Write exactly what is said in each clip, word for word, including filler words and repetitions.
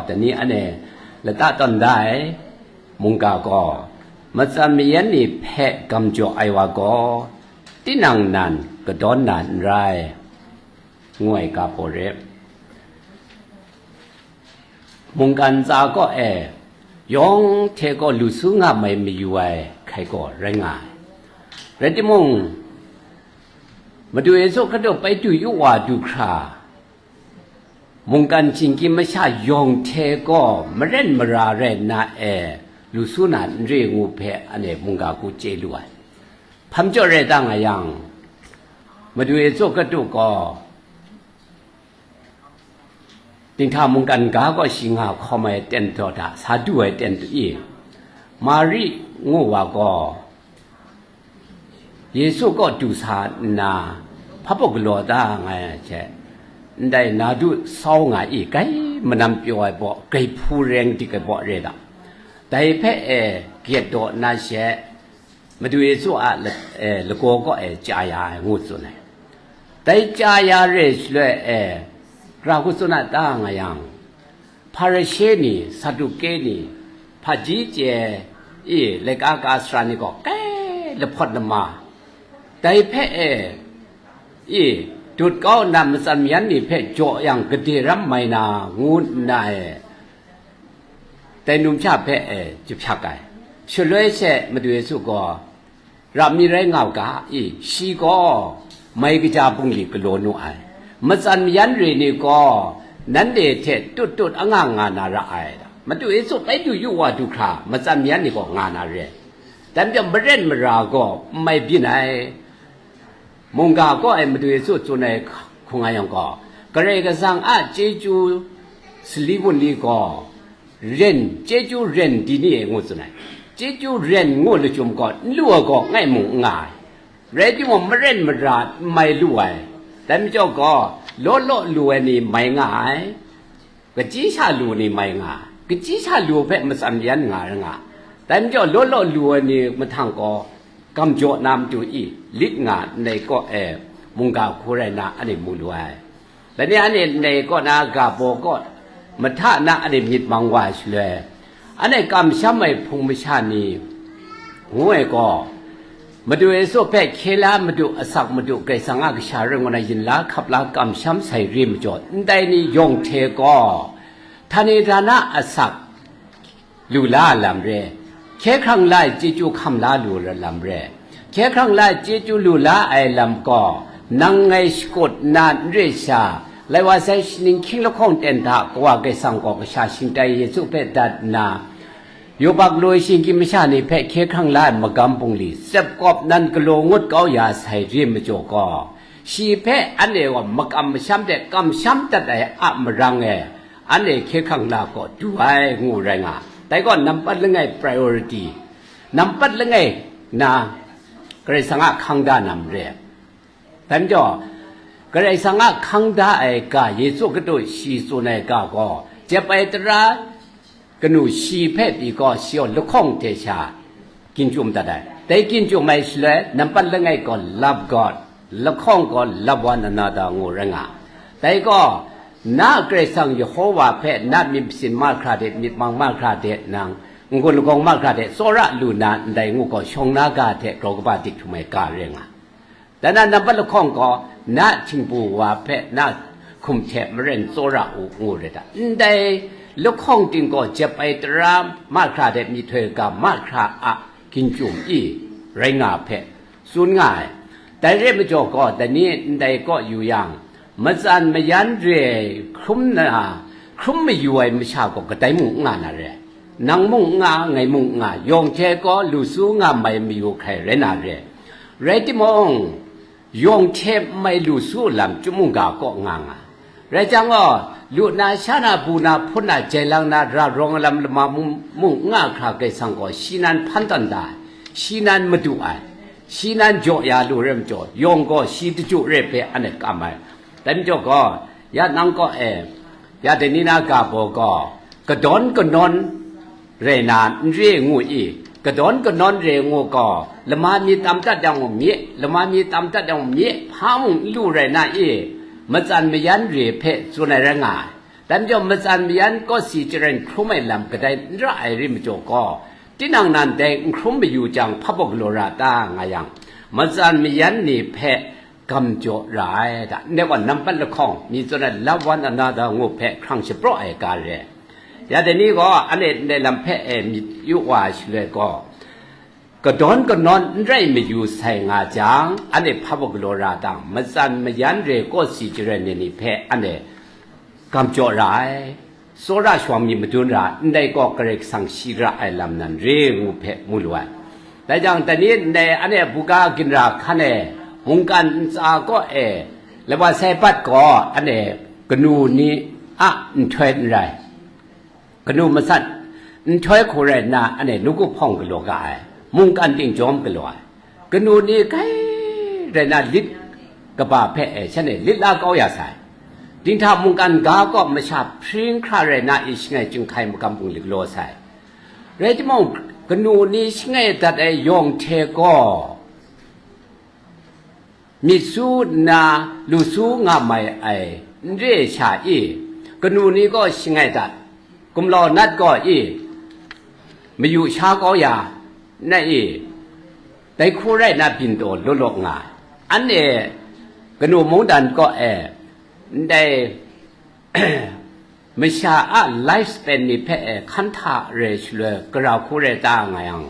Dai ni anhte lata tawn da ai mungga gaw, matsan mayan ni hpe gam jaw ai wa gaw, tinang nan kadawn na n rai, ngu ai ga baw rit. Mungkan ntsa kaw e, yawng hte gaw lu su nga mai mayu ai hkai gaw rai nga ai. Rai timung, Madu Yesu Hkristu bai du yu wa du hkra, mungkan shinggyim masha yawng hte gaw maren mara rai nna e, lu su na n re ngu hpe anhte mungga hku chye lu ai. Hpa majaw rai ta nga yang, Madu Yesu Hkristu gaw, dinghta mungkan ga gaw shi nga hkawm ai ten daw hta sa du ai ten daw i, Mari ngu wa gaw, Yesu kaw du sa nna, hpa baw galaw da nga ai hte, ndai na du sau nga i, grai manam pyaw ai baw, grai hpu reng dik ai baw re da. Dai hpe e gyet daw nna she, Madu Yesu a la-, e, lagaw kaw e chya ya ai, ngu tsun ai. Dai chya ya re shaloi e, gara hku tsun a ta nga yang, Hparishe ni, Saduke ni, hpaji chye i, laika ka sara ni gaw kai lahpawt lama, dai hpe e, i, dut kau nna matsan mayan ni hpe jaw yang gade ram mai na, ngu nna e, dai numsha hpe e, jahpyak ai. Shaloi she Madu Yesu gaw, ra mi rai nga u ga i, shi gaw mai kaja bungli galaw nu ai. Matsan mayan re ni gaw nanhte hte tut tut anga nga na ra ai. Madu Yesu bai du yu wa du hkra, matsan mayan ni gaw nga na re. Dai majaw maren mara gaw n mai byin ai. Mungga kaw e Madu Yesu tsun ai hku nga yang gaw, Karai Kasang a chyeju sali wun ni gaw, ren, chyeju ren di ni e ngu tsun ai. Chyeju ren ngu lachyum gaw, n lu ai gaw ngai mung n nga ai. Rai timung, maren mara n mai lu ai. Dai majaw gaw, law law lu ai ni mai nga ai. Kachyi sha lu ni mai nga ai. Kachyi sha lu hpe matsan yan nga ra nga. Dai majaw, law law lu ai ni mahtang gaw, gam jaw na matu i, lit nga ndai kaw e, mungga hku rai na, anhte mu lu ai. Dai ni anhte ndai kaw na ga baw kaw, mahta na anhte myit mang wa ai shaloi, anhte kamsham ai hpung masha ni, ngu ai gaw, Madu Yesu hpe hkye la madu, asak madu, Karai Kasang a kasha rai ngu na yin la hkap la kamsham sai re majaw, ndai ni yawng hte gaw, htani htana asak, lu la ai lam re, hkye hkrang la ai chyeju hkam la lu ai lam re, hkye hkrang la ai chyeju lu la ai lam gaw, nang ngai shakut nna n re sha, lai wa sai shaning hkying lahkawng ten hta Kawa Karai Kasang gaw kasha shingtai Yesu hpe dat nna, yubak lu ai shinggyim masha ni hpe hkye hkrang la ai magam bungli, tsep kawp nan galaw ngut kau ya sai re majaw gaw, shi hpe anhte gaw makam masham hte kamsham dat ai a marang e, anhte hkye hkrang la gaw du ai, ngu rai nga. Dai gaw nampat langai priority, nampat langai na Karai Kasang a hkang da na mare. Dai majaw, Karai Kasang a hkang da ai ga, Yesu Hkristu shi tsun ai ga gaw, jep ai tara kanu shi hpe pyi gaw, shi gaw lahkawng hte sha, ginchum dat ai. Dai ginchum ai shaloi, nampat langai gaw love God, lahkawng gaw love one another ngu rai nga. Dai gaw, na Karai Kasang Yehowa hpe na myit masin mahkra de, myit mang mahkra de, nang n-gun lagawng mahkra de tsawra lu na ndai ngu gaw, shawng na ga hte grau kaba dik htum ai ga rai nga. Dan na nampat lahkawng gaw, na htingbu wa hpe na hkum hte maren tsawra u, ngu rai ta. Ndai lahkawng ting gaw jep ai tara mahkra de myihtoi ga mahkra a ginchum i rai nga hpe tsun nga ai. Dai re majaw gaw, dai ni ndai kaw yu yang, matsan mayan re hkrum na, hkrum mayu ai masha gaw kadai mung n nga na re. Nang mung n nga, ngai mung n nga, yawng hte gaw lu su nga mai mayu hkrai rai na re. Rai timung, yawng hte n mai lu su lam chyum mungga kaw nga nga. Rai jang gaw, lu na, sha na, bu na, hpun na, jai lang na, ra rawng ai lam lama mung, mung n nga hkra Karai Kasang gaw shi nan hpan tawn da ai, shi nan madu ai, shi nan jaw ya lu rai majaw, yawng gaw shi daju re hpe anhte kam ai. Dai majaw gaw, ya nang kaw e, ya dai ni na ga baw gaw, kadawn kanawn rai na n re ngu i, kadawn kanawn re ngu gaw, lama mi tam dat yang mung mye, lama mi tam dat yang mung mye, hpa mung n lu rai na i, matsan mayan re hpe tsun ai rai nga ai. Dai majaw, matsan mayan kawsi jaren hkrum ai lam kadai n ra ai ri majaw gaw, tinang nan dai n hkrum mayu jang, hpa baw galaw ra ta nga yang, matsan mayan ni hpe gam jaw ra ai da. Ndai gaw, nampat lahkawng, mi tsun ai, love one another ngu hpe hkrang shapraw ai ga re. Ya dai ni gaw, anhte ndai lam hpe e myit yu wa shaloi gaw, kadawn kanawn n rai mayu sai nga jang, anhte hpa baw galaw ra dang, matsan mayan re kawsi jaren ni hpe anhte gam jaw ra ai, tsawra shawng mi madun ra, ndai gaw Karai Kasang shi ra ai lam nan re ngu hpe mu lu ai. Dai jang, dai ni ndai anhte buga ginra hkan e mungkan ntsa kaw e laba sai bat gaw, anhte kanu ni a nhtoi n rai, kanu masat nhtoi hku rai nna, anhte nawku hpawng galaw ga ai, mungkan ting jawm galaw ai, kanu ni grai rai nna lit kaba hpe e shanhte lit la kau ya sai. Dinghta mungkan ga kaw masha hpring hkra rai nna i shangai chyinghkai magam bungli galaw sai. Rai timung, kanu ni shangai dat ai yawng hte gaw, myit su nna lu su nga mai ai n re sha i, kanu ni gaw shangai dat, gumlau nat gaw i, mayu sha kau ya, na i, dai hku rai nna byin taw law law nga ai. Anhte kanu mungdan kaw e, ndai masha a life span ni hpe e hkan hta re shaloi gara hku re ta nga yang,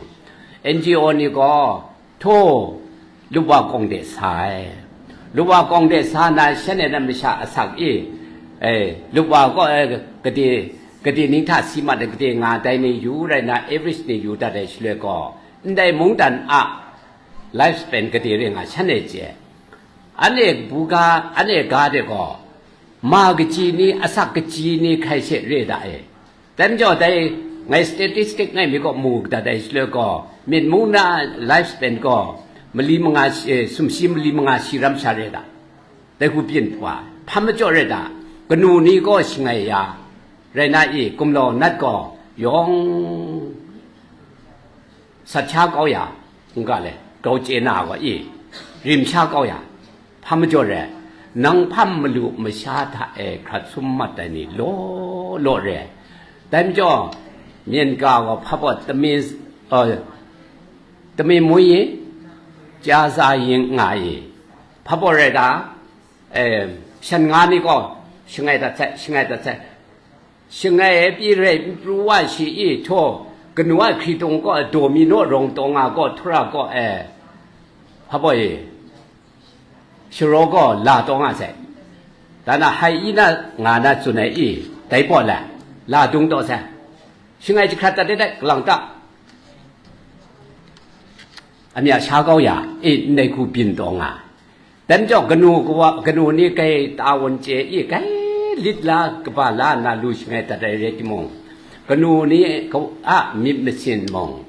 N G O ni gaw, htaw, lup wa kawng de sa ai. Lup wa kawng de sa na, shanhte na masha asak i, e, lup wa kaw, e, gade, gade ning hta si mat ai, gade nga dai ni yu rai na, average ni yu dat ai shaloi gaw, ndai mungdan a life span gade re nga shanhte chye. Anhte buga, anhte ga de gaw, ma kaji ni, asak kaji ni hkai she re da e. Dai majaw dai ngai statistic ngai mi kaw mu dat ai shaloi gaw, myit mung na life span gaw mali manga shi, eh, sumshi mali manga shi ram sha re da. Dai hku byin wa, hpa majaw re da, kanu ni gaw shangai ya, rai na i, gumlau nat gaw yawng sat sha kau ya, n ga le, grau chye na gaw i, rim sha kau ya, hpa majaw re, nang hpam malu masha hta e hkrat sum mat ai ni law law re. Dai majaw, myen ga gaw hpa baw tami, uh, tami mui i, ja za yin nga i, hpa baw re ga, eh, shan nga ni gaw, shangai dat sai, shangai dat sai, shangai ai pyi rai n pru wa shi i htaw, kanu a hkritung kaw, daw mi naw rawng taw nga kaw, htura kaw, e, hpa baw e, sharaw gaw la taw nga sai. Da na hai i na nga na tsun ai i, dai paw la, la dung taw sai. Shangai jahkrat dat de dai, galang ta. Amya sha kau ya, e, ndai hku byin taw nga. Dai majaw kanu kawa, kanu ni kai ta wun chye i, kai lit la kaba la nna lu shangai dat ai rai timung, kanu ni ka-, a myit masin mung,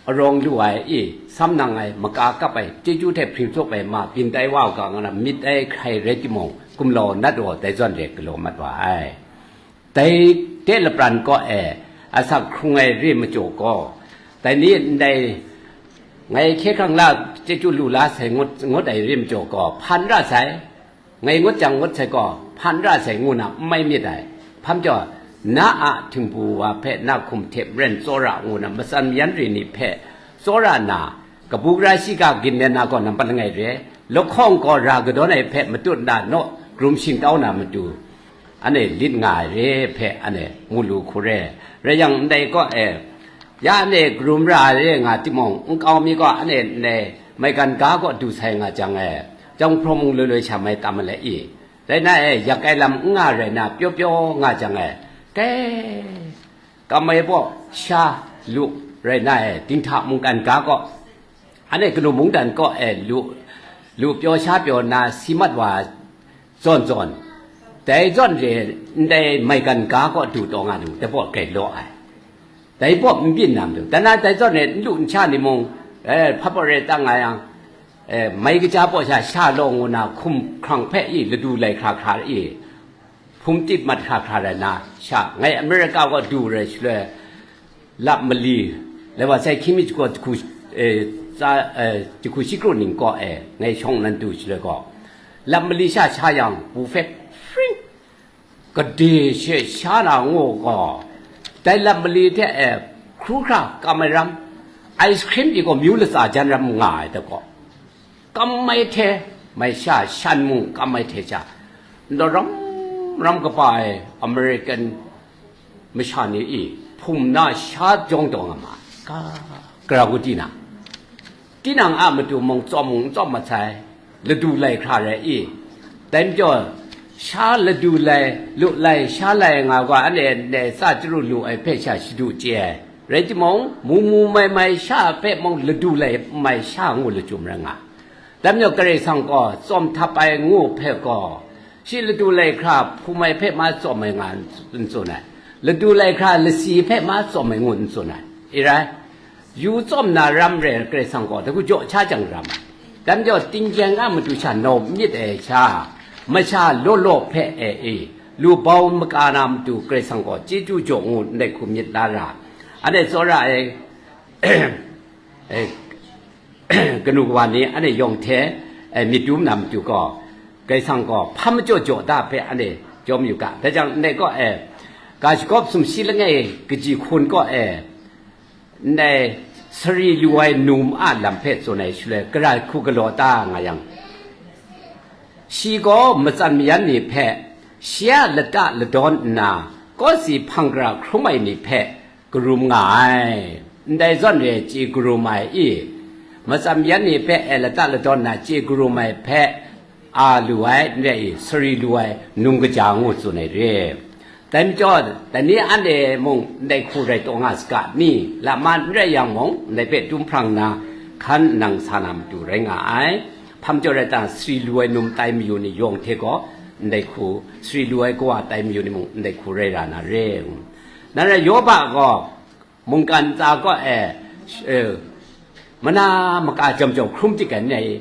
arawng lu ai i, sam nang ai, maka kap ai, chyeju hte hpring tsup ai ma byin tai wa u ga nga na myit ai hkrai rai timung, gumlau nat gaw dai zawn re galaw mat wa ai. Dai de lapran kaw e asak hkrung ai re majaw gaw, dai ni ndai ngai hkye hkrang la chyeju lu la sai ngut, ngut ai re majaw gaw, hpan ra sai, ngai ngut jang ngut sai gaw, hpan ra sai ngu na n mai myit ai. Hpa majaw, na a htingbu wa hpe na hkum hte maren tsawra ngu na, matsan mayan re ni hpe tsawra na, kabu gara shiga gin let na gaw nampat langai re, lahkawng gaw ra kadawn ai hpe matut na naw, karum shingtau na matu, anhte lit nga ai re hpe anhte mu lu hku re. Rai yang, ndai kaw e, ya anhte karum ra ai re nga timung, nkau mi gaw anhte ndai maigan ga kaw du sai nga jang e, jang hpraw mung loi loi sha mai tam ma le i? Rai na e, yak ai lam n nga rai na, pyaw pyaw nga jang e, kai, kam ai baw sha lu rai na e, dinghta mungkan ga kaw, anhte kanu mungdan kaw e lu, lu pyaw sha pyaw na si mat wa zawn zawn, dai zawn re, ndai maigan ga kaw du taw nga lu, dai baw grai law ai. Dai baw n byin na matu, dan na dai zawn re n lu n sha ni mung, eh, hpa baw re tang nga yang, eh, mai kaja baw sha sha law ngu na hkum hkrang hpe i ladu lai hkra hkra i, hpung tit mat hkra hkra rai na sha, ngai America kaw du rai shaloi, lap mali, lai wa sai hkying mi jahku, jahku, eh, tsa, eh, jahku shi kru ning kaw e ngai shawng nan du shaloi gaw, lap mali sha sha yang, wu hpe hpring, Gade she sha na ngu gaw, dai lam mali hte e hkru hkra kam ai ram, ice cream pyi gaw myu latsa jan ram nga ai da gaw, kam ai hte mai sha, shan mung kam ai hte sha, nta ram ram kaba ai American masha ni i hpum na sha jawng taw nga ma ai, ka, gara ngu tinang, tinang a matu mung tsawm mung n tsawm mat sai, ladu lai hkra rai i, dai majaw, sha ladu lai, lu lai, sha lai nga gaw, anhte ndai tsa chyaru lu ai hpe sha shadu chye ai. Rai timung, mu mu mai mai sha hpe mung ladu lai mai sha ngu lachyum rai nga. Dai majaw Karai Kasang gaw tsawm htap ai ngu hpe gaw, shi ladu lai hkra hpum ai hpe ma tsawm ai nga n tsun ai, ladu lai hkra lasi hpe ma tsawm ai ngu n tsun ai, i rai. Yu tsawm na ram re Karai Kasang gaw, dai hku jaw sha jang ram ai. Dai majaw, tinggyeng a matu sha nau myit ai sha, masha law law hpe e e, lu bau maka na matu Karai Kasang gaw chyeju jaw ngu ndai hku myit la ra, anhte tsawra ai, e, kanu kawa ni anhte yawng hte, e, myit dum na matu gaw, Karai Kasang gaw hpa majaw jaw da hpe anhte jawm yu ga. Dai jang ndai kaw e, ga shagawp sumshi langai kaji hkun kaw e, ndai sari lu ai num a lam hpe tsun ai shaloi, gara hku galaw ta nga yang, shi gaw matsan mayan ni hpe, shi a lata ladawn nna, kawsi hpang gara hkrum ai ni hpe karum nga ai. Ndai zawn re chye karum ai i, matsan mayan ni hpe e lata ladawn nna chye karum ai hpe, a lu ai, n rai i, sari lu ai, num kaja ngu tsun ai re. Dai majaw, dai ni anhte mung ndai hku rai taw nga saga mi, lama n rai yang mung, ndai hpe dum hprang nna, hkan nang sa na matu rai nga ai. Hpa majaw rai ta, sari lu ai num tai mayu ni yawng hte gaw, ndai hku, sari lu ai kawa tai mayu ni mung, ndai hku rai ra na re. Nan rai Yoba gaw, mungkan ntsa kaw e, e, mana maka jam jaw hkrum tik ai n rai,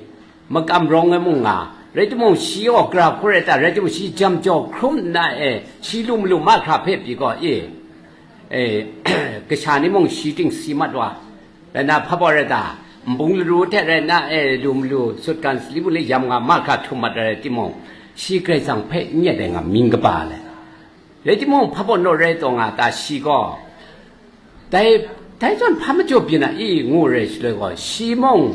makam rawng ai mung nga, rai timung, shi gaw gara hku rai ta, rai timung, shi jam jaw hkrum nna e, shi lu malu mahkra hpe pyi gaw, e, e, kasha ni mung shi ting si mat wa, rai na, hpa baw rai ta, nbung laru hte rai na, e, lu malu, sutgan sali mali yam nga mahkra htum mat rai timung, shi Karai Kasang hpe n yet ai nga mying kaba le. Rai timung, hpa baw naw rai taw nga ta, shi gaw, dai, dai zawn hpa majaw byin a i ngu rai shaloi gaw, shi mung,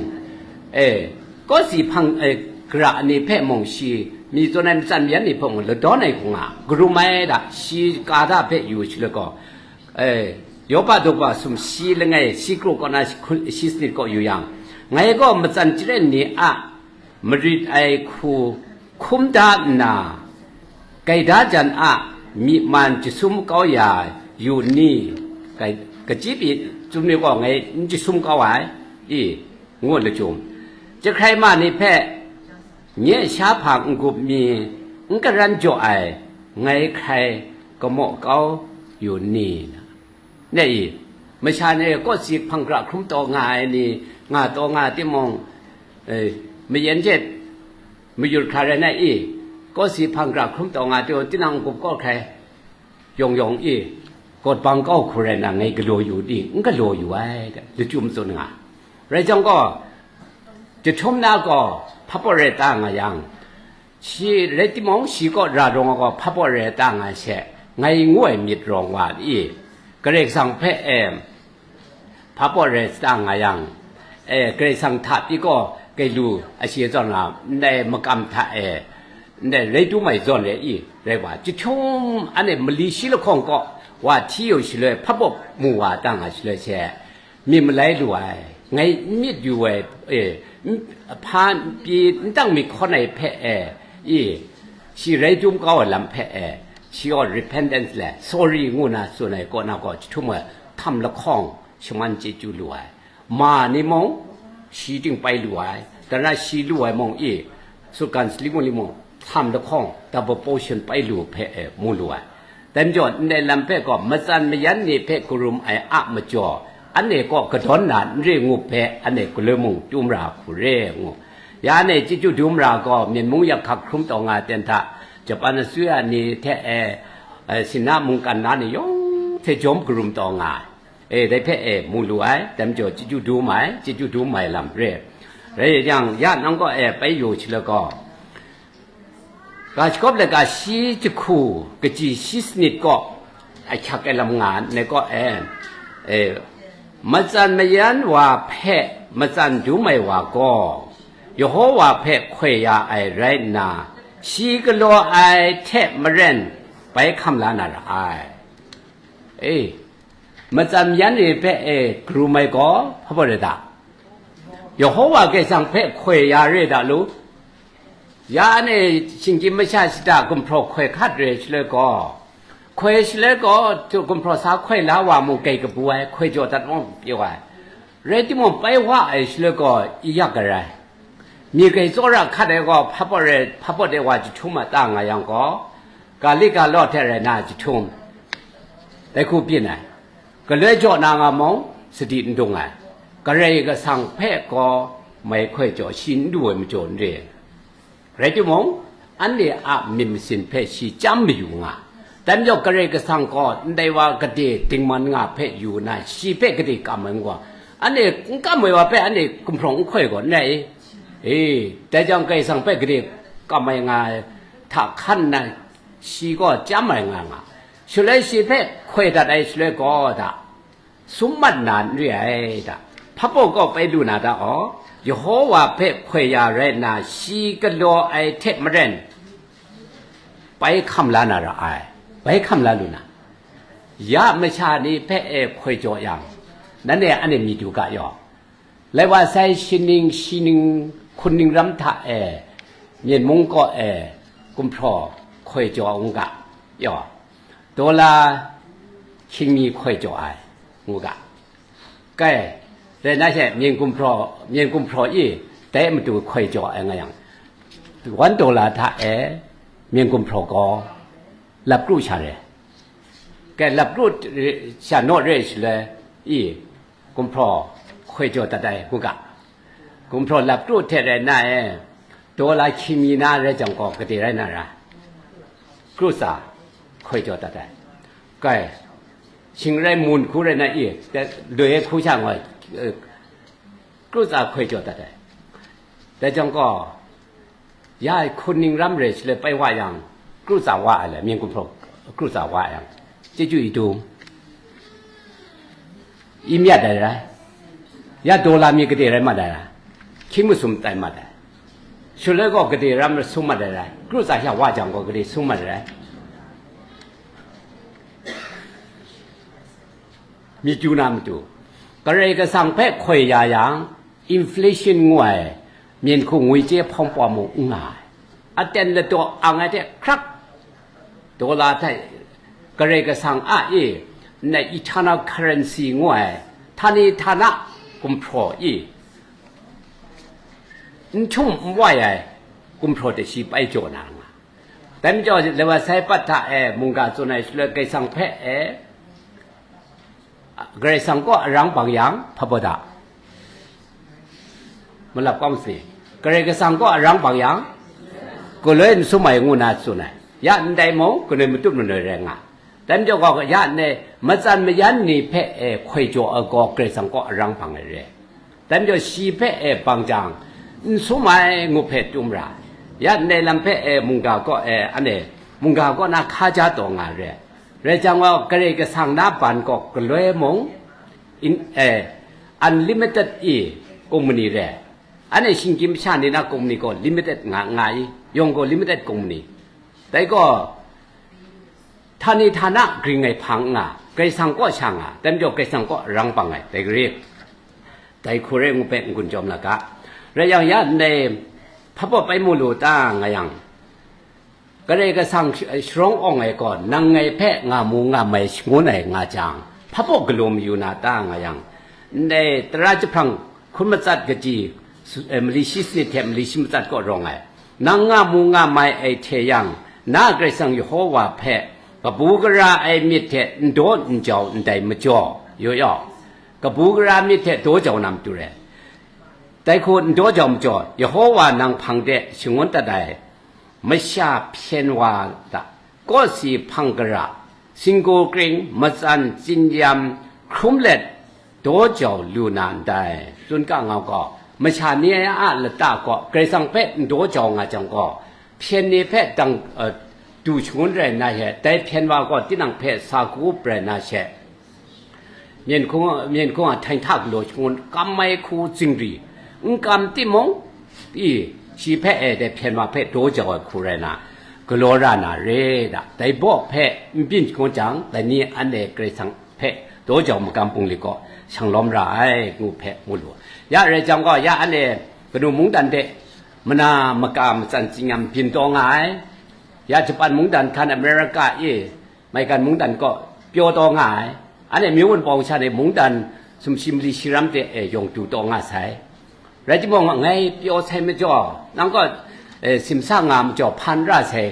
e, kawsi hpang, e, gara ni hpe mung shi, mi tsun ai matsan mayan ni hpe mung ladawn ai hku nga, karum ai da, shi ka da hpe yu shaloi gaw, e, Yoba daw ba sumshi langai, shi kru kaw na shi hkun, shi sanit kaw yu yang, ngai gaw matsan chyaren ni a marit ai hku hkum da nna, gaida jan a myi man jasum kau ya yu ni, kai, kachyi pyi, chyum ni gaw ngai n jasum kau ai, i, ngu lachyum, jahkrai ma ni hpe, nye sha hpa n-gup mi, n karan jaw ai, ngai hkrai kamaw kau yu ni? Ne i, masha ni kawsi hpang gara hkrum taw nga ai ni, nga taw nga timung, e, mayen hte mayut hkra rai na i, kawsi hpang gara hkrum taw nga timung, tinang n-gup kau hkrai, yawng yawng i, gawt bang kau hku rai na ngai galaw yu di, n galaw yu ai, lachyum tsun nga. Rai jang gaw, jahtum na gaw hpa baw rai ta nga yang, shi rai timung, shi kaw ra rawng ai gaw hpa baw rai ta nga she, ngai ngu ai myit rawng wa i, Karai Kasang hpe, e, hpa baw rai ta nga yang, e, Karai Kasang hta pyi gaw, gailu a shi zawn nga, ndai makam hta e, ndai rai dum ai zawn rai i, rai wa, jahtum anhte mali shi lahkawng kaw wa hti yu shaloi, hpa baw mu wa ta nga shaloi she, myit malai lu ai, ngai n myit yu ai, e, n, hpa pyi n tang myit hkawn ai hpe e, i, shi rai dum kau ai lam hpe e, shi gaw repentance le sorry ngu na tsun ai kaw na gaw, jahtum ai htam lahkawng shaman chyeju lu ai, ma ni mung, shi ting pai lu ai, tara shi lu ai mung i, sutgan sali mung li mung, htam lahkawng double portion pai lu hpe e mu lu ai. Dai majaw, ndai lam hpe gaw matsan mayan ni hpe karum ai a majaw, anhte kaw kadawn na n re ngu hpe, anhte galoi mung tum ra hku re ngu. Ya anhte chyeju dum ra gaw, Myen mung yak hkak hkrum taw nga ai ten hta, Japan asuya ni hte e, e, Sina mungkan na ni yawng hte jawm karum taw nga ai. E, dai hpe e mu lu ai, dai majaw chyeju dum ai, chyeju dum ai lam re. Rai yang, ya nang gaw e pai yu shaloi gaw, Ga shagawp laika shi jahku, kaji shi sanit kaw ahkyak ai lam nga ai kaw e, e, matsan mayan wa hpe matsan dum ai wa gaw, Yehowa hpe hkoi ya ai rai nna, shi galaw ai hte maren bai hkam la na ra ai. E, matsan mayan ni hpe e karum ai gaw hpa baw rai ta? Yehowa Karai Kasang hpe hkoi ya re da lu. Ya anhte shinggyim masha shada gumhpraw hkoi hkat re shaloi gaw, hkoi shaloi gaw, gumhpraw sa hkoi la wa mung gai kabu ai, hkoi jaw dat mung pyaw ai. Rai timung, pai wa ai shaloi gaw, i yak ai rai. Myi gai tsawra hkat ai gaw, hpa baw rai, hpa baw de wa jahtum a ta nga yang gaw, ga li ga law hte rai na jahtum, dai hku byin ai. Galoi jaw na nga mung, sadi n dung ai. Karai Kasang hpe gaw mai hkoi jaw shi n du ai majaw n re. Rai timung, anhte a myit masin hpe shi chyam mayu nga. Dai majaw Karai Kasang gaw ndai wa gade dingman nga hpe yu nna, shi hpe gade kam ai n gaw, anhte n kam ai wa hpe anhte gumhpraw n hkoi gaw n rai i? E, dai jang Karai Kasang hpe gade kam ai nga ai hta hkan nna, shi gaw chyam ai nga nga. Shaloi shi hpe hkoi dat ai shaloi gaw da, sum mat na n re ai da. Hpa baw kaw bai lu na da aw, Yehowa hpe hkoi ya rai nna, shi galaw ai hte maren, bai hkam la na ra ai. Bai hkam la lu na, ya masha ni hpe e hkoi jaw yang, nanhte anhte myit yu ga yaw. Lai wa sai, shi ning, shi ning, hkun ning ram hta e, Myen mung kaw e, gumhpraw hkoi jaw n ga yaw, dola hkying mi hkoi jaw ai, ngu ga. Kai, rai na she, Myen gumhpraw, Myen gumhpraw i dai matu hkoi jaw ai nga yang, wan dola hta e, Myen gumhpraw gaw lap kru sha re. Kai, lap kru sha naw re shaloi i, gumhpraw hkoi jaw dat ai, ngu ga. Gumhpraw lap kru hte rai na e, dola hkying mi na rai jang gaw, gade rai na ra, kru tsa hkoi jaw dat ai. Kai, shing rai mun hku rai na i, loi ai hku sha ngoi, eh, kru tsa hkoi jaw dat ai. Dai jang gaw, ya hkun ning ram re shaloi pai wa yang, kru tsa wa ai le, Myen gumhpraw kru tsa wa yang, chyeju i du, i myat ai rai, ya dola mi gade rai mat ai rai, hkying masum tai mat ai, shaloi gaw gade ram sum mat ai rai, kru tsa sha wa jang gaw gade sum mat ai rai. Myit yu na matu, Karai Kasang hpe hkoi ya yang, inflation ngu ai, myen hku ngwi chye hpawm pawm mung n nga ai. Aten ladaw ang ai hte hkrak, dola hte Karai Kasang a i, na eternal currency ngu ai, htani htana gumhpraw i, n htum n wai ai gumhpraw hte shi bai jaw na nga. Dai majaw, Lewat sai pat hta e mungga tsun ai shaloi, Karai Kasang hpe e, Karai Kasang kaw arang bang yang, hpa baw da? Malap kau ma si? Karai Kasang kaw arang bang yang, galoi n sum ai ngu na tsun ai. Ya ndai mung, galoi matut manoi rai nga. Dai majaw gaw, ya ndai matsan mayan ni hpe e hkoi jaw ai gaw, Karai Kasang kaw arang bang ai re. Dai majaw shi hpe e bang jang, n sum ai ngu hpe tum ra, ya ndai lam hpe e mungga kaw e, anhte mungga kaw na hka ja taw nga re. Rai jang gaw, Karai Kasang na ban kaw galoi mung, in, e, unlimited i company re. Anhte shinggyim masha ni na company gaw limited nga, nga i, yawng gaw limited company. Dai gaw, htani htana gring ai hpang n nga, Karai Kasang kaw sha nga, dai majaw Karai Kasang kaw arang bang ai, dai gari. Dai hku rai ngu hpe n-gun jawm la ga. Rai yang, ya ndai hpa baw bai mu lu ta nga yang, Karai Kasang sh-, sharawng awng ai gaw, nang ngai hpe nga mu nga mai shangun ai nga jang, hpa baw galaw mayu na ta nga yang, ndai tara jahprang hkun matsat kaji, su-, eh, mali shi sanit hte mali shi matsat kaw rawng ai, nang nga mu nga mai ai hte yang, na Karai Kasang Yehowa hpe kabu gara ai myit hte n daw n jau ndai majaw, yaw yaw, kabu gara myit hte daw jau na matu re. Dai hku n daw jau majaw, Yehowa nang hpang de shangun dat ai, masha hpyen wa hta, kawsi hpang gara, singgu kring, matsan, tsinyam, hkrum let, daw jau lu na ndai, tsun ga nga gaw, masha ni a lata kaw Karai Kasang hpe n daw jau nga jang gaw, hpyen ni hpe dang, uh, du shangun rai nna she, dai hpyen wa gaw tinang hpe sa ka up rai nna she, myen hkung, myen hkung a htang hta galaw shangun kam ai hku zingri, n kam timung, i, shi hpe e dai hpyen wa hpe daw jau ai hku rai na, galaw ra na re da, dai baw hpe n byin shangun jang, dai ni anhte Karai Kasang hpe daw jau magam bungli gaw shang lawm ra ai, ngu hpe mu lu. Ya rai jang gaw, ya anhte kanu mungdan de mana maka matsan tsingyam byin taw nga ai, ya Japan mungdan hkan America e maigan mungdan kaw pyaw taw nga ai, anhte myu wun pawng sha ni mungdan sumshi mali shi ram de e yawng du taw nga sai. Rai timung, ngai pyaw sai majaw, nang kaw, eh, simsa nga majaw hpan ra sai.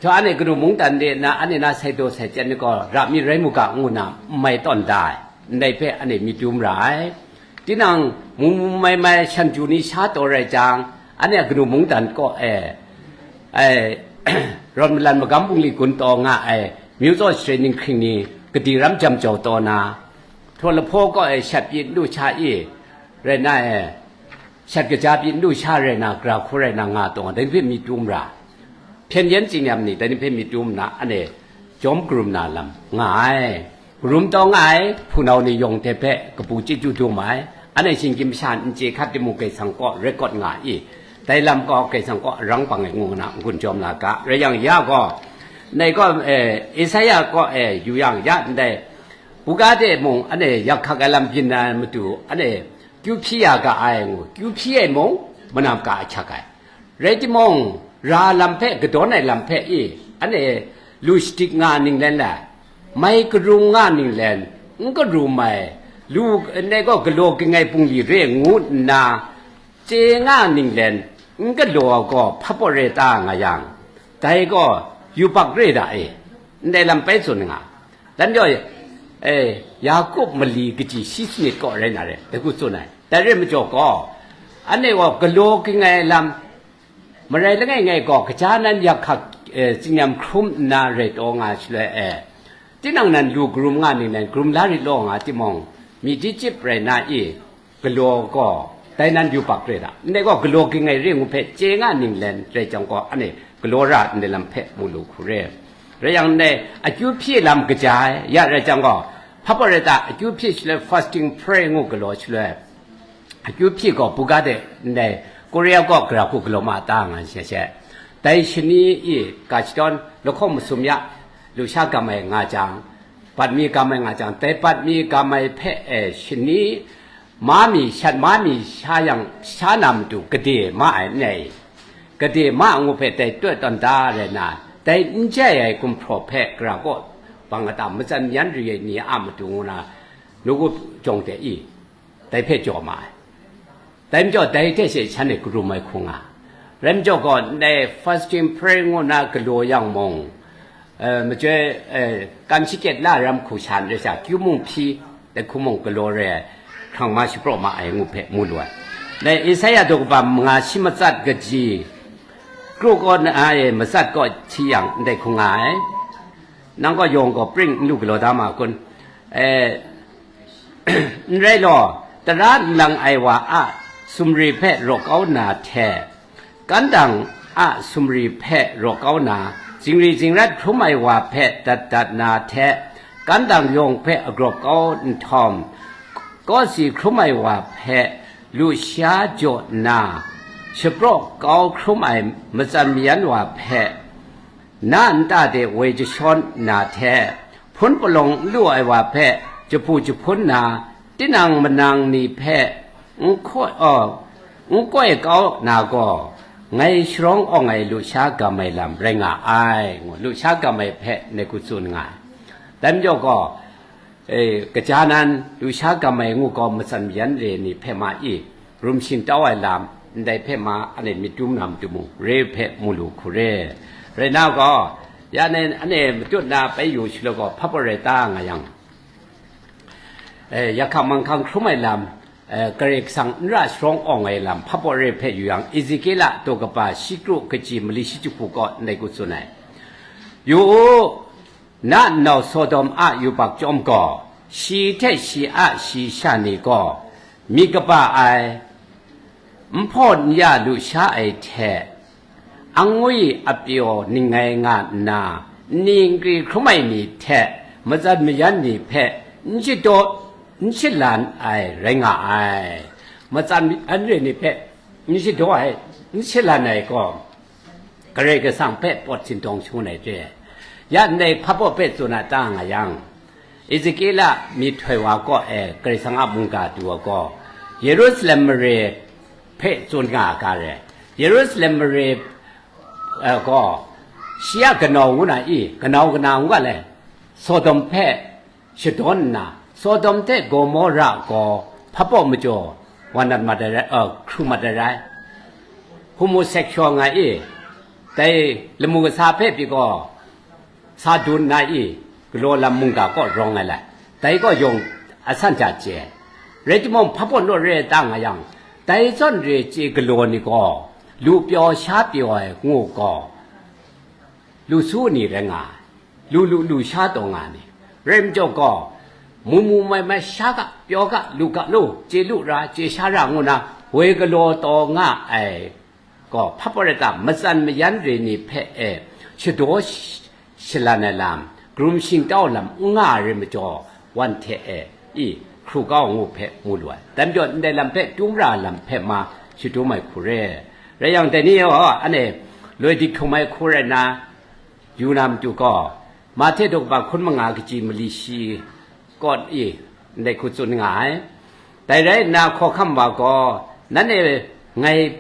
Htaw anhte kanu mungdan de na, anhte na sai daw sai chyen ni gaw, ra mi rai mu ga, ngu na n mai tawn da ai, ndai hpe anhte myit dum ra ai. Tinang mu mu mai mai shan ju ni sha taw rai jang, anhte a kanu mungdan kaw e, ai, rawt malan magam bungli gun taw nga ai, myu tsaw share ninghkring ni, kadi ram jam jau taw na, htaw lahpaw kaw e shat pyi n lu sha i, rai na e, shat kaja pyi n lu sha rai na, gara hku rai na nga taw, dai ni hpe myit dum ra. Hpyen yen tsingyam ni, dai ni hpe myit dum nna, anhte jawm karum na lam nga ai. Karum taw nga ai, hpunau ni yawng hte hpe kabu chyeju dum ai. Anhte shinggyim masha n chye hkat timung, Karai Kasang kaw record nga i, dai lam gaw Karai Kasang kaw arang bang ai ngu na n-gun jawm la ga. Rai yang, ya gaw, ndai gaw, eh, Esaia kaw e yu yang, ya ndai buga de mung anhte yak hkak ai lam byin na matu, anhte kyu hpyi ya ga ai ngu, kyu hpyi ai mung, manam ka ahkyak ai. Rai timung, ra lam hpe, kadawn ai lam hpe i, anhte lu shadik nga ninglen ai, mai karum nga ninglen, n karum ai, lu ndai gaw galaw ging ai bungli re ngu nna, chye nga ninglen, n galaw ai gaw hpapaw re ta nga yang, dai gaw yubak re da e, ndai lam bai tsun nga. Dan gaw, eh, Yakup mali kaji shi sanit kaw rai na re, dai hku tsun ai. Dai re majaw gaw, anhte gaw galaw ging ai lam, marai langai ngai gaw, kaja nan yak hkak, eh, tsingyam hkrum nna rai taw nga shaloi, eh, tinang nan lu karum nga ninglen, karum la rit law nga timung, myi di chyip rai na i, galaw gaw, dai nan yubak re da. Ndai gaw galaw ging ai re ngu hpe chye nga ninglen rai jang gaw, anhte galaw ra ndai lam hpe mu lu hku re. Rai yang, ndai akyu hpyi lam kaja ai, ya rai jang gaw, hpapaw rai ta, akyu hpyi shaloi fasting pray ngu galaw shaloi, akyu hpyi gaw buga de ndai Korea kaw gara hku galaw ma ta nga she she. Dai shani i ga shadawn lahkawng masum ya, lusha gam ai nga jang, bat mi gam ai nga jang, dai bat mi gam ai hpe e shani ma mi, shat ma mi sha yang, sha na matu gade ma ai n-, gade ma ngu hpe dai tawt tawn da rai na, dai n jai ai gumhpraw hpe gara kaw bang kata matsan yan re ai ni a matu ngu na, nawku jawng de i, dai hpe jaw ma ai. Dai majaw dai hte she shan e karum ai hku nga. Rai majaw gaw, ndai fasting prayer ngu na galaw yang mung, eh, machyoi, eh, kam shakyet la ram hku sha n rai sha, kyu mung hpyi, dai hku mung galaw re ai, hkrang ma shapraw ma ai ngu hpe mu lu ai. Dai Esaia daw kaba manga shi matsat kaji, kru kaw na e matsat kaw hti yang, ndai hku nga ai. Nang gaw yawng gaw pring n lu galaw da ma kun? Eh, n rai law, tara nlang ai wa a sumri hpe raw kau na hte, kandang a sumri hpe raw kau na, zingri zingrat hkrum ai wa hpe dat dat na hte, kandang yawng hpe agrawp kau nhtawm, kawsi hkrum ai wa hpe lusha jaw nna, shapraw kau hkrum ai matsan mayan wa hpe, na nta de woi jashawn na hte, hpun palawng n lu ai wa hpe jahpu jahpun na, tinang manang ni hpe n hkaw-, aw, n koi kau na gaw, ngai sharawng awng ai lusha gam ai lam rai nga ai, ngu lusha gam ai hpe ngai hku tsun nga ai. Dai majaw gaw, e, kaja nan lusha gam ai ngu gaw matsan mayan re ni hpe ma i, rum shin tau ai lam, ndai hpe ma anhte myit dum na matu mung, re hpe mu lu hku re. Rai na gaw, ya nan anhte matut na bai yu shaloi gaw, hpapaw rai ta nga yang, e, yakhang manghkang hkrum ai lam, e, Karai Kasang n ra sharawng awng ai lam, hpapaw re hpe yu yang, Ezekiel a daw kaba shi kru kaji mali shi jahku gaw ndai hku tsun ai. Yu u, na nau Sodom a yubak chyawm gaw, shi hte shi a shayi sha ni gaw, myit kaba ai, n hpaw n ya lusha ai hte, angwi apyaw ning ngai nga nna, nni nkri hkrum ai ni hte matsan mayan ni hpe n shadaw n shalan ai rai nga ai. Matsan mayan re ni hpe n shadaw ai, n shalan ai gaw, Karai Kasang hpe pawt sindawng shangun ai hte, ya ndai hpapaw hpe tsun a ta nga yang, Ezekiela myihtoi wa kaw e Karai Kasang a mungga du ai gaw, Yerusalem mare hpe tsun nga ai ga re. Yerusalem mare, eh, gaw, shi a kanau ngu na i, kanau kana ngu ga le, Sodom hpe shadawn nna, Sodom hte Gomora gaw hpapaw majaw wa nat mat ai rai, uh, hkru mat ai rai. Homosexual nga i, dai lamu kasa hpe pyi gaw, sa dun na i, galaw lam mungga kaw rawng ai lai. Dai gaw yawng asan hta chye. Rai timung, hpapaw naw re ai ta nga yang, dai zawn re chye galaw ni gaw, lu pyaw sha pyaw ai ngu gaw, lu su ni rai nga ai, lu lu lu sha taw nga ni, rai majaw gaw, mu mu mai mai sha ga, pyaw ga, lu ga lu, chye lu ra, chye sha ra ngu na, woi galaw taw nga ai gaw, hpa pawreta matsan mayan re ni hpe e shadaw sh- shalan ai lam, karum shingtau lam n nga ai rai majaw, wan hte e i hkru kau ngu hpe mu lu ai. Dai majaw, ndai lam hpe tum ra ai lam hpe ma shadum ai hku re. Rai yang, dai ni gaw, anhte loi dik hkrum ai hku rai nna, yu na matu gaw, Mahte daw kaba hkun manga kaji mali shi kaw i, ndai hku tsun nga ai. Dai rai nna, hkawhkam wa gaw, nanhte ngai,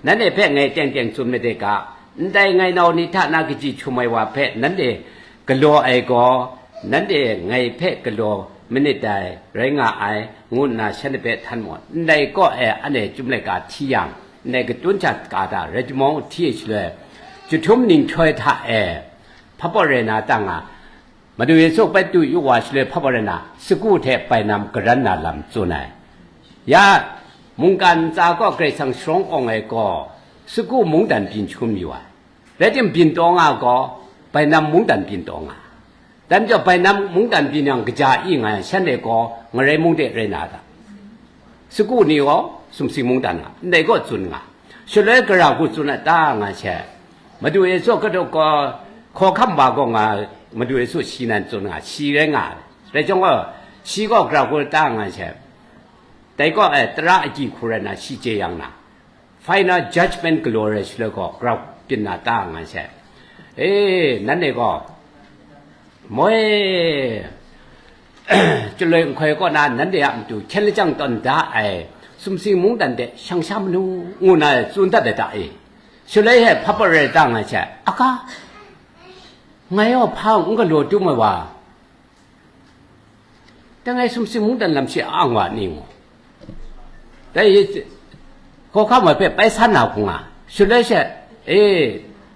nanhte hpe ngai teng teng tsun made ga, ndai ngai nau ni hta na kaji htum ai wa hpe nanhte galaw ai gaw, nanhte ngai hpe galaw manit dai, rai nga ai, ngu nna shanhte hpe htan mu ai. Ndai kaw e anhte chyum laika hti yang, ndai katun hta ka da rai timung, hti ai shaloi, chyahtum nhtoi hta e hpa pawre na ta nga, Madu Yesu bai du yu wa shaloi hpa pawre na, sagu hte bainam karan na lam tsun ai. Ya, mungkan ntsa gaw Karai Kasang sharawng awng ai gaw, sagu mungdan byin hkrum yu ai. Rai tim, byin taw nga gaw, bainam mungdan byin taw nga. Dai majaw, bainam mungdan byin yang kaja i nga yang, shanhte gaw ngarai mung de rai na ta? Sagu ni gaw sumsing mungdan nga, ndai gaw tsun nga. Shaloi gara hku tsun a ta nga she, Madu Yesu kaw, hkawhkam wa gaw nga, Madu Yesu shi nan tsun nga, shi rai nga. Rai jang gaw, shi gaw gara hku ta nga she, dai gaw, eh, tara agyi hku rai na, shi chye yang na, final judgment galaw ai shaloi gaw, grau byin na ta nga she. E, nanhte gaw, moi, chyaloi nhtoi kaw na nanhte a matu hkyen lajang tawn da ai sumsing mungdan de shang sha manu, ngu na tsun dat ai ta e? Shaloi he hpa pawre ta nga she, a ga, ngai gaw hpa n galaw tum ai wa, dai ngai sumsing mungdan lam shi a ang wa ni ngu. Dai hkawhkam wa hpe bai san na hku nga. Shaloi she, e,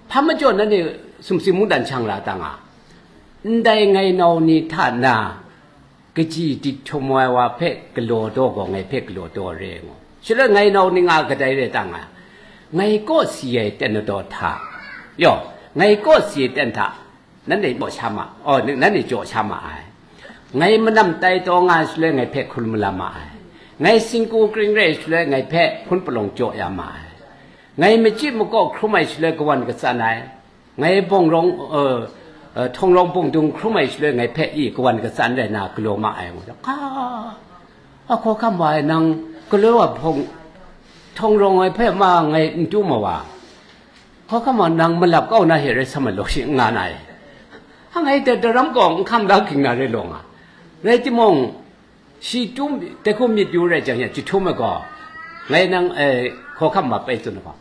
hpa majaw nanhte sumsing mungdan shang la ta nga? Ndai ngai nau ni hta na kaji dik htum ai wa hpe galaw taw gaw, ngai hpe galaw taw re ngu. Shaloi ngai nau ni nga kadai rai ta nga? Ngai kaw si ai ten na taw hta, yaw, ngai kaw si ai ten hta, nanhte jaw sha ma, oh, nanhte jaw sha ma ai. Ngai manam tai taw nga shaloi ngai hpe hkrum malam ma ai. Ngai singku kring rai shaloi ngai hpe hpun palawng jaw ya ma ai. Ngai machyi makaw hkrum ai shaloi kawan katsan ai. Ngai bawng rawng, uh, uh, htawng rawng bawng dung hkrum ai shaloi ngai hpe i kawan katsan rai na galaw ma ai, ngu jang, ka, a hkawhkam wa e, nang galaw wa hpawng, htawng rawng ai hpe ma ngai n tum ma wa, hkawhkam wa nang malap kau na he rai sa ma law shi, nga na e. Hang ai da, daram gaw n hkam da ging na rai law nga. Rai timung, shi tum, dai hku myit yu rai jang, ya, jahtum ai gaw, ngai nang, eh, hkawhkam ma pai tsun ai gaw,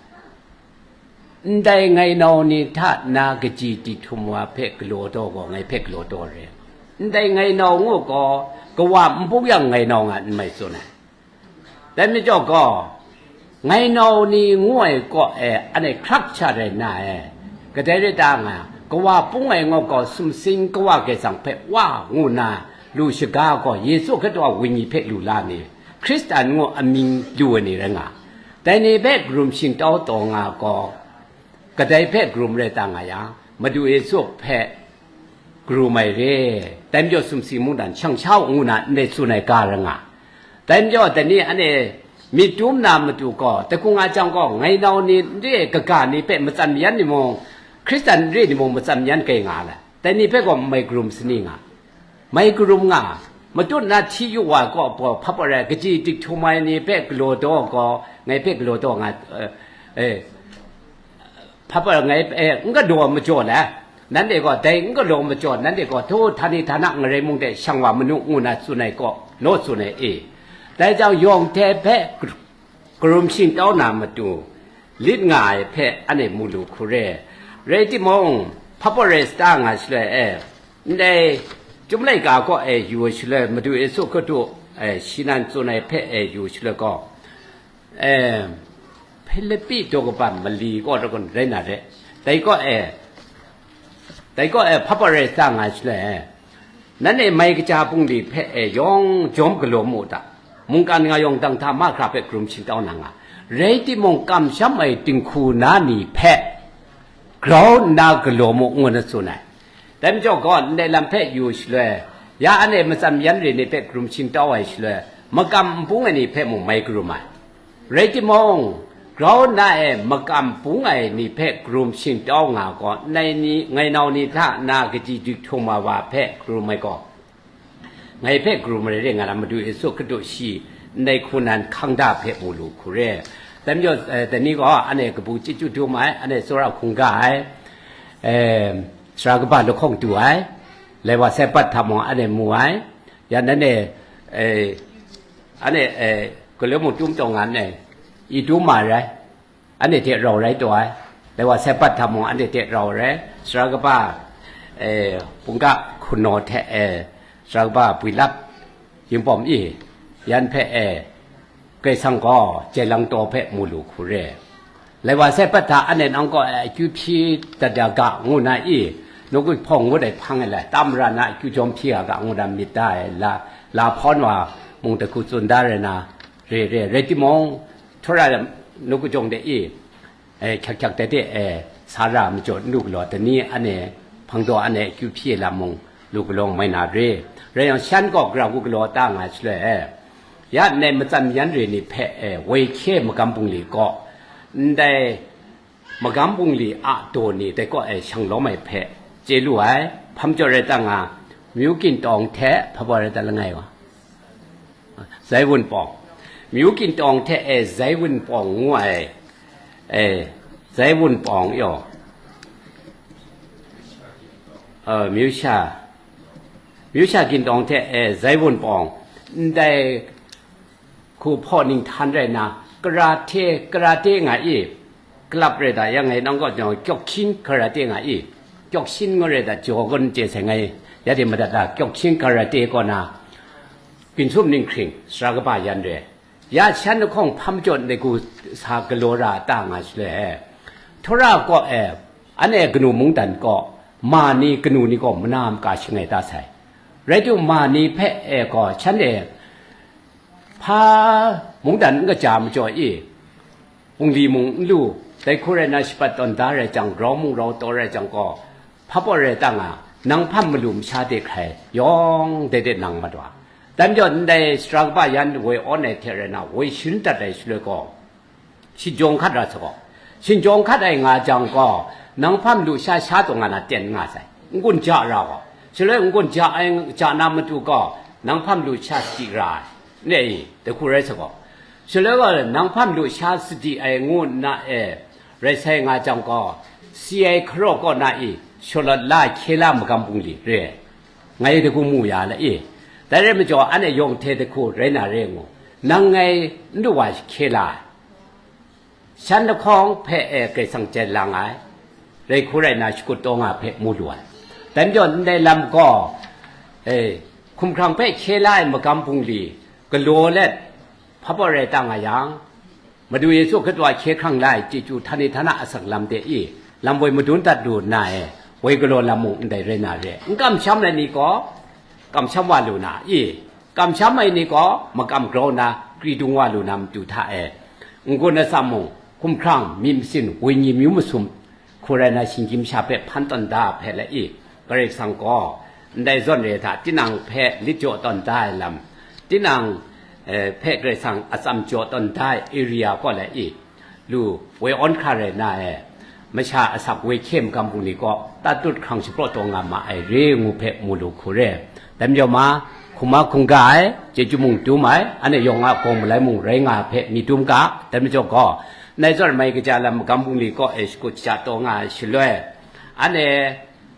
ndai ngai nau ni hta na kaji dik htum wa hpe galaw taw gaw, ngai hpe galaw taw re. Ndai ngai nau ngu gaw, kawa n bung yang ngai nau nga n mai tsun ai. Dai majaw gaw, ngai nau ni ngu ai kaw e anhte hkrak sha rai na e. Kadai rai ta nga, kawa bung ai ngu gaw sumsing kawa Karai Kasang hpe wa ngu na lu shaga gaw, Yesu Hkristu a wenyi hpe lu la ni, Hkristan ngu amying lu ai ni rai nga. Dai ni hpe karum shingtau taw nga gaw, kadai hpe karum rai ta nga yang, Madu Yesu hpe karum ai re, dai majaw sumsing mungdan shang sha u ngu na ndai tsun ai ga rai nga. Dai majaw dai ni anhte myit dum na matu gaw, dagwung a jang gaw, ngainau ni n re ai kaga ni hpe matsan mayan ni mung, Hkristan n re ni mung matsan mayan kai nga ai. Dai ni hpe gaw mai karum sani nga. Mai karum nga, matut na hti yu wa gaw, gaw hpap ai rai, kaji dik htum ai ni hpe galaw daw gaw, ngai hpe galaw daw nga, eh, eh, hpap ai ngai, eh, n galaw majaw le, nanhte gaw dai n galaw majaw, nanhte gaw htu htani htana ngarai mung de shang wa manu ngu na tsun ai gaw, naw tsun ai e. Dai jang yawng hte hpe karum shingtau na matu, lit nga ai hpe anhte mu lu hku re. Rai timung, hpap ai rai sata nga shaloi e, ndai Chyum laika kaw e yu shaloi, Madu Yesu Hkristu e shi nan tsun ai hpe e yu shaloi gaw, e, Hpilipi daw kaban mali kaw da kun rai na re. Dai kaw e, dai kaw e hpap ai rai sata nga shaloi e, nanhte mai kaja bungli hpe e yawng jawm galaw mu u ta, mungkan nga yawng dang hta mahkra hpe karum shingtau na nga, rai timung, kamsham ai dinghku na ni hpe grau nna galaw mu, ngu na tsun ai. Dai majaw gaw, ndai lam hpe yu shaloi, ya anhte matsan mayan re ni hpe karum shingtau ai shaloi, makam n bung ai ni hpe mung mai karum ai. Rai timung, grau nna e makam bung ai ni hpe karum shingtau nga gaw, nai ni, ngainau ni hta na kaji dik htum wa wa hpe karum ai gaw, ngai hpe karum ai re nga na Madu Yesu Hkristu shi ndai hku nan hkang da hpe mu lu hku re. Dai majaw, eh, dai ni gaw anhte kabu chyeju dum ai, anhte tsawra hkungga ai, eh, sara kaba lahkawng du ai, lai wa sai pat hta mung anhte mu ai, ya nanhte, eh, anhte, eh, galoi mung tum taw nga ai, i dum ma rai. Anhte hte rau rai taw ai, lai wa sai pat hta mung anhte hte rau rai, sara kaba, e, Pungga Hkunaw hte, e, sara kaba Bwi Lap Yingpawm i, yan hpe, e, Karai Kasang gaw jai lang taw hpe mu lu hku re. Lai wa sai pat hta anhte nang kaw e akyu hpyi dat ya ga ngu na i, nawku hpawng ngut ai hpang e lai, tamara na akyu jawm hpyi ya ga ngu na myit da ai la, la hpawn wa mung dahku tsun da rai na, re re, rai timung, Htawra nawku jawng de i, e, hkyak hkyak de de, e, sa ra majaw n lu galaw, dai ni anhte hpang daw anhte akyu hpyi ai lam mung lu galaw mai na re. Rai yang, shan gaw gara hku galaw ta nga shaloi, e, ya ndai matsan mayan re ni hpe, e, woi hkye magam bungli gaw, ndai magam bungli a daw ni dai kaw e shang lawm ai hpe chye lu ai. Hpa majaw rai ta nga, Myu Kintawng hte hpa baw rai ta langai wa, Zai Wun Pawng. Myu Kintawng hte e Zai Wun Pawng ngu ai, e, Zai Wun Pawng yaw, e, Myu Sha, Myu Sha Kintawng hte e Zai Wun Pawng, ndai hku hpaw ninghtan rai na, karate, karate nga i, club rai ta, ya ngai nang kaw jang, Kyokshin karate nga i, Kyokshin ngu rai ta, jaw kun chye sai ngai, ya de madat la, Kyokshin karate kaw na, Ginshum Ninghkring, sara kaba yan re. Ya shan lahkawng hpa majaw de hku sa galaw ra ta nga shaloi, Htawra kaw e, anhte kanu mungdan kaw, ma ni kanu ni gaw mana maka shangai ta sai. Rai timung, ma ni hpe e gaw, shanhte hpa mungdan n kaja majaw i, bungli mung n lu, dai hku rai na shapat tawn da rai jang, grau mung rau taw rai jang gaw, hpa baw rai ta nga, nang hpam malu masha de hkrai, yawng dai de nang mat wa. Dai majaw, ndai sara kaba yan woi awn ai hte rai na, woi shin dat ai shaloi gaw, shinjawng hkat ra sa gaw, shinjawng hkat ai nga jang gaw, nang hpam lu sha sha taw nga na ten nga sai, n-gun ja ra gaw, shaloi n-gun ja ai, ja na matu gaw, nang hpam lu sha sadi ra ai, ne i, dai hku rai sa gaw, shaloi gaw, nang hpam lu sha sadi ai ngu nna e, rai sai nga jang gaw, si ai hkaraw kaw na i, shawlawt la hkye la magam bungli re ai, ngai dai hku mu ya la i, dai rai majaw, anhte yawng hte dai hku rai na re ngu, nang ngai n du wa hkye la ai. Shan lahkawng hpe e Karai Kasang chye lang ai, rai hku rai na shakut taw nga hpe mu lu ai. Dai majaw, ndai lam gaw, e, hkumhkrang hpe hkye la ai magam bungli galaw let, hpa baw rai ta nga yang, Madu Yesu Hkristu a hkye hkrang la ai chyeju htani htana asak lam de i, lam woi madun dat lu nna e, woi galaw lam mung ndai rai na re. N kamsham ai ni gaw, kamsham wa lu na i, kamsham ai ni gaw makam grau na kri dung wa lu na matu hta e, n-gun atsam mung, hkumhkrang, myit masin, wenyi myu masum, hku rai na shinggyim sha hpe hpan tawn da ai hpe lai i, Karai Kasang gaw ndai zawn re hta tinang hpe lit jaw tawn da ai lam, tinang eh, hpe Karai Kasang atsam jaw tawn da ai area kaw lai i, lu woi awn hkra rai na e, masha asak woi hkye magam bungli kaw tatut hkrang shapraw taw nga ma ai re ngu hpe mu lu hku re. Dai majaw ma, hkungma hkungga ai, chyeju mung dum ai, anhte yawng a gawng malai mung rai nga ai hpe mi dum ga, dai majaw gaw, nai zawn mai kaja lam magam bungli kaw e shakut shaja taw nga ai shaloi, anhte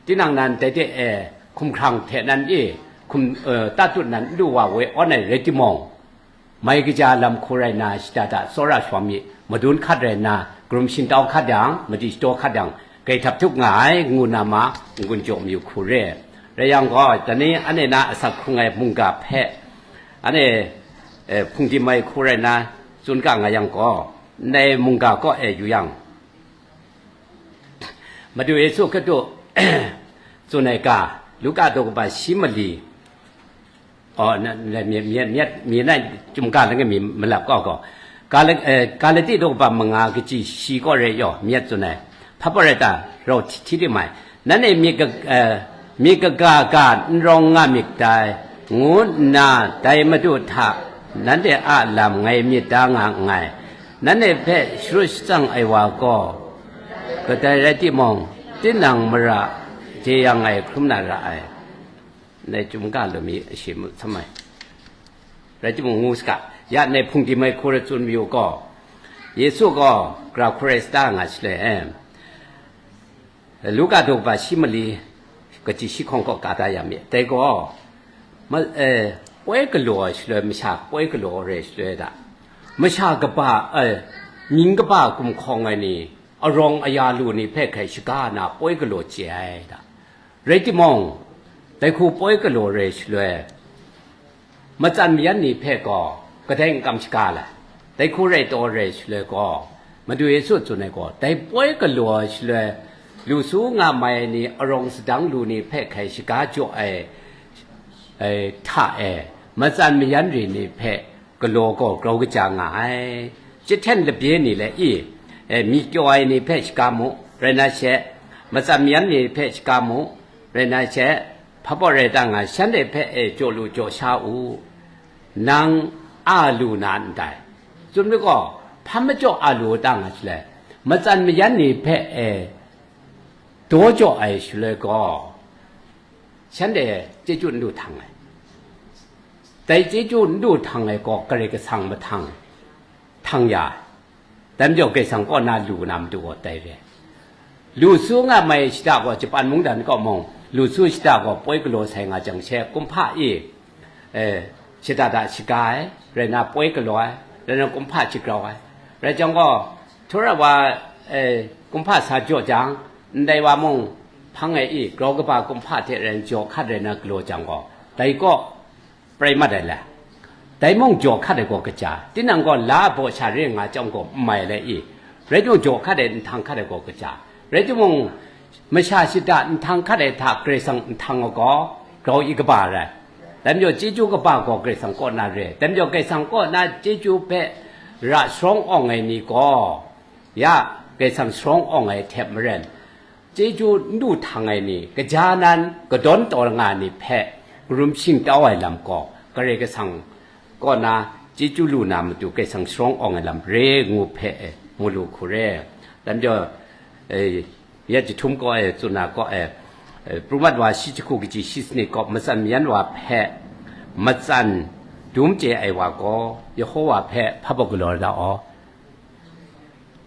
tinang nan dai de e hkumhkrang hte nan i hkum, eh, tatut nan n lu wa woi awn ai rai timung, mai kaja lam hku rai na shada da tsawra shawa mi, madun hkat rai na, karum shingtau hkat yang, madi shadaw hkat yang, grai htap htup nga ai, ngu na ma, n-gun jaw mayu hku re. Rai yang gaw, dai ni anhte na asak hkrung ai mungga hpe, anhte, eh, hpungdim ai hku rai na, tsun ga nga yang gaw, ndai mungga kaw e yu yang, Madu Yesu Hkristu tsun ai ga, Luka daw kaba shi mali, oh, na, na, mi, mi, mi, mi na, chyum ga langai mi malap kau gaw, Gala-, eh, Galati daw kaba manga kaji shi kaw rai yaw, myit tsun ai, hpa pawt rai ta, rau hti, hti di mai, nanhte myit ka, eh, myit kaga ga n rawng nga myit dai, ngu nna dai Madu hta nanhte a lam ngai myit da nga nngai. Nanhte hpe sharu shatsang ai wa gaw, kadai rai timung, tinang mara jeyang ai hkrum na ra ai. Ndai chyum ga lu mi, shi mu, sam ai. Rai timung, ngu saga, ya ndai hpungdim ai hku rai tsun mayu gaw, Yesu gaw gara hku rai sata nga shaloi, eh, Luka daw kaba shi mali, kaji shi hkawng kaw ka da ya mi. Dai gaw, ma, eh, poi galaw ai shaloi, masha poi galaw rai shaloi da, masha kaba, eh, mying kaba gumhkawng ai ni, arawng aya lu ni hpe hkai shaga na poi galaw chye ai da. Rai timung, dai hku poi galaw rai shaloi, matsan mayan ni hpe gaw kadai n kam shaga ai? Dai hku rai taw rai shaloi gaw, Madu Yesu tsun ai gaw, dai poi galaw ai shaloi, lu su nga mai ai ni, arawng sadang lu ni hpe hkai shaga jaw ai, ai hta e, matsan mayan re ni hpe galaw gaw grau kaja nga ai. Jahten labye ni le i, e, myi kyaw ai ni hpe shaga mu, rai na she, matsan mayan ni hpe shaga mu, rai na she, hpa pawt rai ta nga, shanhte hpe e jaw lu jaw sha u, nang a lu na ndai? Tsun mi gaw, hpa majaw a lu ta nga shaloi, matsan mayan ni hpe e daw jaw ai shaloi gaw, shanhte chyeju n du htang ai. Dai chyeju n du htang ai gaw Karai Kasang mahtang htang ya ai. Dai majaw Karai Kasang kaw na lu na matu gaw dai re. Lu su nga mai shada gaw Japan mungdan kaw mung, lu su shada gaw poi galaw sai nga jang she, kumhpa e, eh, shada da shaga ai, rai na poi galaw ai, rai na kumhpa shagrau ai. Rai jang gaw, htura wa, eh, kumhpa sa jaw jang, ndai wa mung hpang ai i, grau kaba kumhpa hte rai jaw hkat rai na galaw jang gaw, dai kaw prai mat ai le. Dai mung jaw hkat ai gaw kaja, tinang gaw la a baw sha re nga chyawm gaw n mai le i, rai timung, jaw hkat ai, nhtang hkat ai gaw kaja. Rai timung, masha shada nhtang hkat ai hta Karai Kasang nhtang ai gaw, grau i kaba rai. Dai majaw chyeju kaba gaw Karai Kasang kaw na re. Dai majaw Karai Kasang kaw na chyeju hpe ra sharawng awng ai ni gaw, ya, Karai Kasang sharawng awng ai hte maren, chyeju n du htang ai ni, kaja nan kadawn taw nga ai ni hpe karum shingtau ai lam gaw, Karai Kasang kaw na chyeju lu na matu Karai Kasang sharawng awng ai lam re ngu hpe e, mu lu hku re. Dai majaw, e, ya jahtum kaw e, tsun na kaw e, e, pru mat wa shi jahku kaji shi sanit kaw, matsan mayan wa hpe matsan dum chye ai wa gaw, Yehowa hpe hpa baw galaw da aw.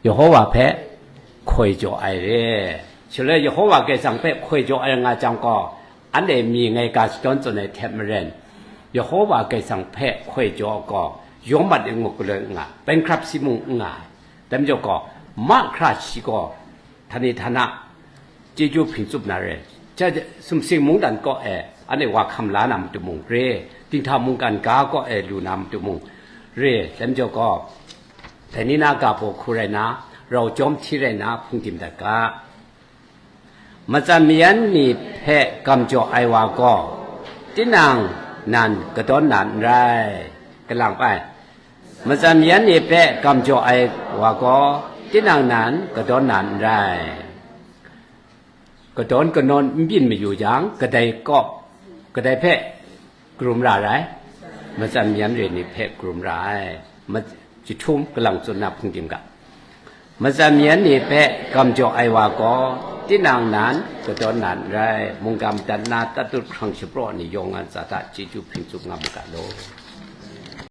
Yehowa hpe hkoi jaw ai re. Shaloi Yehowa Karai Kasang hpe hkoi jaw ai nga jang gaw, anhte mi ngai ga shadawn tsun ai hte maren, Yehowa Karai Kasang hpe hkoi jaw gaw, yawng mat ai ngut galoi n nga, bankruptcy mung n nga ai. Dai majaw gaw, mahkra shi gaw, htani htana, chyeju hpring tsup na re, sumsing mungdan kaw e, anhte wa hkam la na matu mung re, dinghta mungkan ga kaw e lu na matu mung re, dai majaw gaw, dai ni na ga baw hku rai na, rau jawm hti rai na, hpung dim dat ga. Matsan mayan ni hpe gam jaw ai wa gaw, tinang nan kadawn na n rai, kalang pai. Matsan mayan ni hpe gam jaw ai wa gaw, tinang nan kadawn na n rai. Kadawn kanawn n byin mayu jang, kadai kaw, kadai hpe karum ra rai? Matsan mi yan re ni hpe karum ra ai. Ma-, jahtum kalang tsun na hpung dim ga. Matsan mi yan ni hpe gam jaw ai wa gaw, tinang nan kadawn na n rai, mungga madat na tatut hkrang shapraw ni yawng a ntsa hta chyeju hpring tsup nga mu ga law.